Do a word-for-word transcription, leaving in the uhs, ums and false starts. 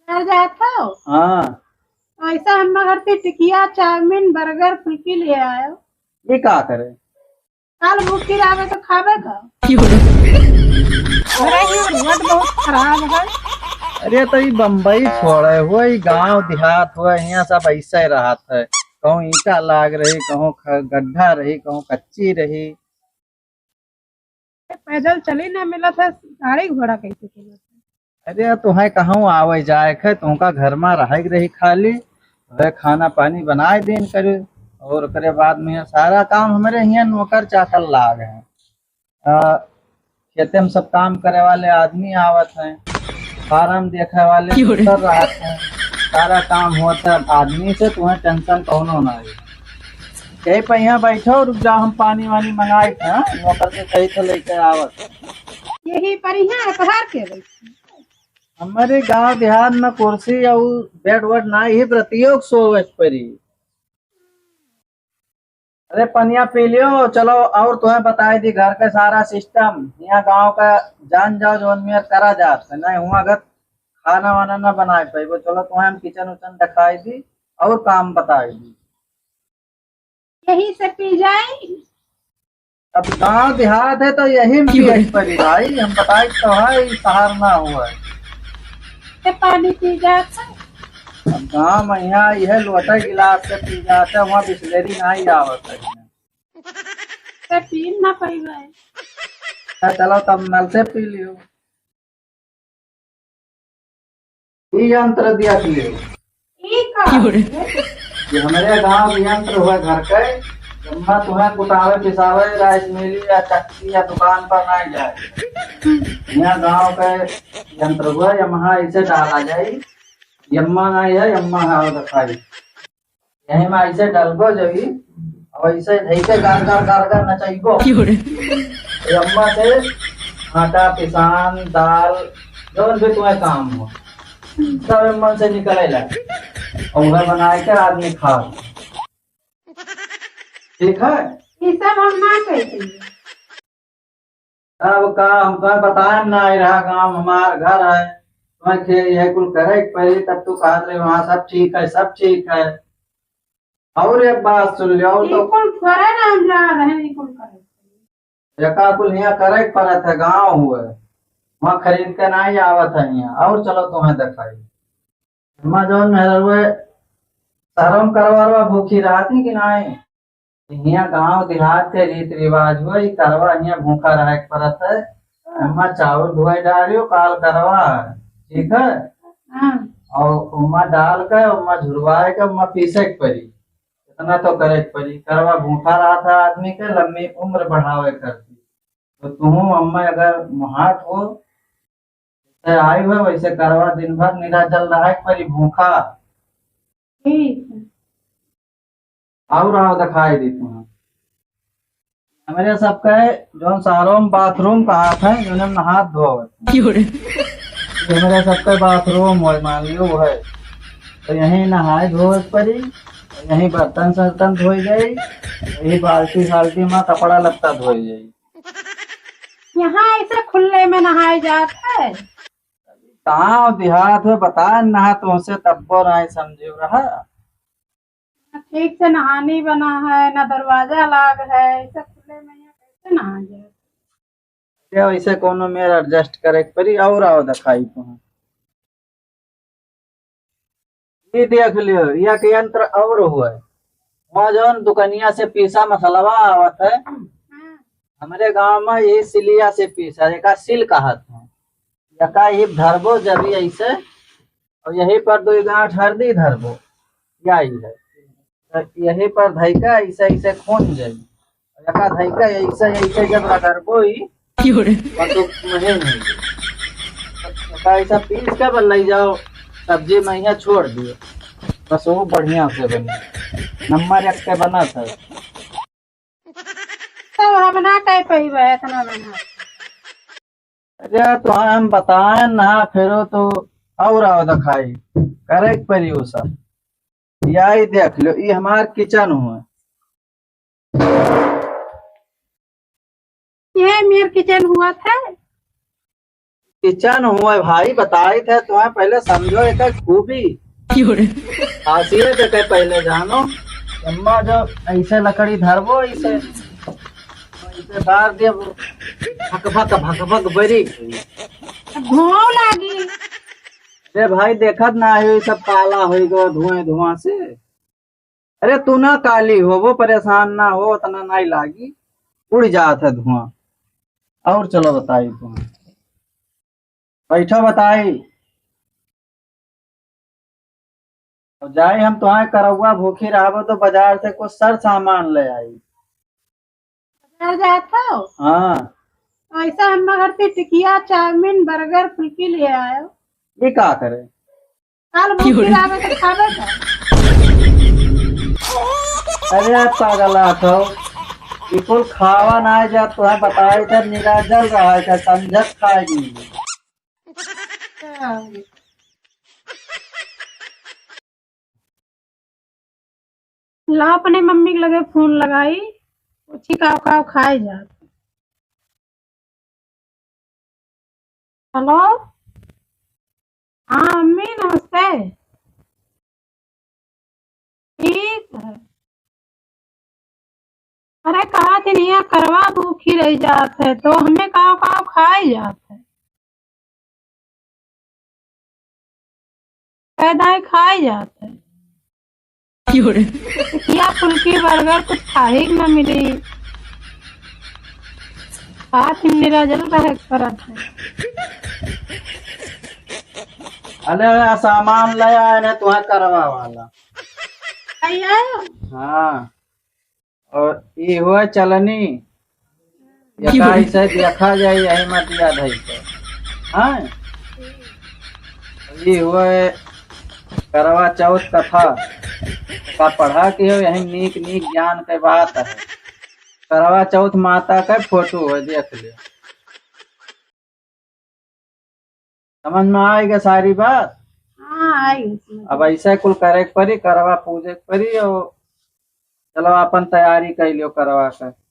घर जात हो? हाँ। ऐसा हम घर से टिकिया, चाउमीन, बर्गर, फुल्की ले आयो। ये का करे? काल भूखी रहबे तो खाबे का? अरे, ये रोड बहुत खराब है। अरे, तो ई बम्बई छोड़े हो, ई गांव देहात हो, यहाँ सब ऐसे रहत है। कहूँ ईंटा लाग रही, कहूँ ख-, गड्ढा रही, कहूँ कच्ची रही। पैदल चले ना मिलत है, गाड़ी घोड़ा कैसे चलत है? अरे, तुहें कहूँ आवे जाए के, तुमका घर में रहे के रही खाली, वह खाना पानी बनाए देन करे, और ओकरे बाद में सारा काम हमरे हियाँ नौकर चाकर लाग है। आ, खेते में सब काम करे वाले आदमी आवत हैं, फार्म देखे वाले क्यों रे? दूसर रहत हैं, सारा काम होत है आदमी से, तुहें टेंशन कौनो ना है। यही पे यहाँ बैठो, रुक जाओ, हम पानी वानी मंगाए थे, हाँ? नौकर से कही तो लेके आवत। यही पर यहाँ अखबार के बैठे। हमारे गांव देहात में कुर्सी और बेड वेड ना ही, प्रतियोग सोवत परी। अरे पनिया पी लियो, चलो और तुम्हें बताई दी घर के सारा सिस्टम। यहाँ गांव का जान जाओ जौन मेर करा जात है, नहीं हुआ अगर खाना वाना ना बनाए पाइबो। चलो तुम्हें हम किचन उचन दिखाई दी और काम बताई दी। यही से पी जाए। अब गांव देहात है तो यही में क्यों? पिए के पड़ी भाई, हम बताई तो है, ई शहर ना हुआ है। ते पानी पी जात है। अब गांव में यहाँ यह लोटा गिलास से पी जात है, वहाँ बिसलेरी नहीं आवत है। ते पी ना पाई भाई। तो चलो तब नल से पी लियो। ई यंत्र दिया के लिए। ई का? ये हमरे गांव के यंत्र हुआ घर के, जम्मा तुम्हें कुटावे पिसावे राइस मिल या चक्की या दुकान पर ना जाए। यहाँ गांव के यंत्र हुआ, यमहा ऐसे डाला जाए, यम्मा ना है, यम्मा है, वो दिखाई। यही में ऐसे डलबो जबी, अब ऐसे धई के गार गार गार गार नचैबो। क्यों रे? अम्मा से आटा, पिसान, दाल, जौन भी तुम्हें काम हो, सब अम्मा से निकले लगे। और वह बनाए के आदमी खा। ठीक है? ये सब हम ना कहते हैं। अब का हम तुम्हें बताएम ना, आई रहा गांव हमार घर है, तुम्हें खे-, यह कुल करे के पड़ी, तब तू कहत रहे वहाँ सब ठीक है, सब ठीक है। और एक बात सुन लियो, और तो ई कुल करे ना हम जा रहे, ई कुल करे। एका कुल यहाँ करे के पड़त है, गांव हुए, वहाँ खरीद के नहीं आवत है यहाँ। और चलो तुम्हें दिखाई। अम्मा जौन मेहररुए शहरों में करवा रवा भूखी रहती कि नाई? हियाँ गांव देहात के रीत रिवाज हुए, ई करवा हियाँ भूखा रहे के पड़त है। अम्मा चाउर धोए डारियो, काल करवा है, ठीक है? हाँ। और उम्मा डाल के, उम्मा झुरवाए के, उम्मा पीसे के पड़ी। इतना तो करे के पड़ी। करवा भूखा रहा था आदमी के, लम्बी उम्र बढ़ावे करती। तो तुहूँ अम्मा अगर मुहात हो, जैसे आई हुए वैसे करवा दिन भर निराजल रहे के पड़ी भूखा। ठीक है। और आओ दिखाई दी तुम्हें। हमारे सबके जौन सारों में बाथरूम कहा था, जौन हम नहात धोवत हैं। क्यों रे? ये हमारे सबके बाथरूम हो, मान लियो वो है। तो यहीं नहाए धोए के पड़ी, यहीं बर्तन सर्तन धोई जाई, यही बाल्टी साल्टी में कपड़ा लत्ता धोई जाई। यहाँ ऐसे खुले में नहाए जात है? गाँव देहात में बता नहा तुमसे तब्बो नाई समझे रहा। ठीक से नहानी बना है, ना दरवाजा लाग है, ऐसे खुले में यहाँ कैसे नहा जाए? क्या वैसे कोनो मेर adjust करे के पड़ी और आओ दिखाई तुम्हें। ये देख लियो, यह के यंत्र और हुआ है। वहाँ जौन दुकनिया से पीसा मसलवा आवत है, हाँ। हमरे गांव में ये सिलिया से पीसा, एका सिल कहत है। एका ही धरबो जब ही ऐसे, और यही पर दो गांठ हरदी धरबो, यही है। तो यही पर धइका ऐसे ऐसे खोन जाई। एका धइका ऐसे ऐसे जब रगड़बो ही, क्यों रे? मतलब महीन है। एका ऐसा पीस के बस ले जाओ, सब्जी में यहाँ छोड़ दियो, बस वो बढ़िया से बने, नंबर एक पे बना था। तब हम ना कह पइबे इतना बना। अरे तो हम बताएं ना, फिर तो और आओ दिखाई, करे के पड़ी वो सब। यही देख लो, ये हमार किचन हुआ। ये मेर किचन हुआ था। किचन हुए भाई, बताइत है तुम्हें, पहले समझो एकर खूबी। खासियत एकर पहले जानो। अम्मा जो ऐसे लकड़ी धरबो, ऐसे, ऐसे बार देबो, भक भक भक भक बरी। धुआं लागी। अरे भाई, देखत ना हो, ई सब काला होइ गो धुआं धुआं से। अरे तू ना काली होबो, परेशान ना हो, उतना नाहीं लागी, उड़ जात है धुआं। और चलो बताई तुम्हें, बैठो बताई। और जाई हम तुम्हारे करौआ भूखी रहबो तो बाजार से कुछ सर सामान ले आई। बाजार जात हो? हाँ। तो ऐसा हम घर से टिकिया, चाउमीन, बर्गर, फुल्की ले आयो। ये का करे? काल भूखी रहबे तो खाबे का? अरे पागल आत हो, ई कुल खावा ना जा, तुम्हें बताई था, निराजल रहा था, समझत खाए नहीं। ला अपने मम्मी के लगे फोन लगाई, पूछी काव काव खाए जात। हेलो, हाँ मम्मी नमस्ते। ठीक है। अरे कहा थी नहीं, करवा भूखी रह जात है, तो हमें काव काव खाए जात है। पैदाए खाए जात है। क्यों रे? टिकिया फुल्की बर्गर कुछ खाए के ना मिली। बात ही निराजल रहे के परत है। अरे सामान ले आए ना तुम्हारा करवा वाला। ले आयो? हाँ। और ई हुआ चलनी, एका ऐसे देखा जाए, यही मत याद है तो। हाँ, ई हुआ करवा चौथ कथा का पढ़ा के हो, यही नीक नीक ज्ञान के बात है। करवा चौथ माता का फोटो है, देख लियो। समझ में आएगा सारी बात? हाँ, आएगा समझ अब में। ऐसा कुल करे के पड़ी, करवा पूजे के पड़ी। और चलो अपन तैयारी कर लियो करवा के।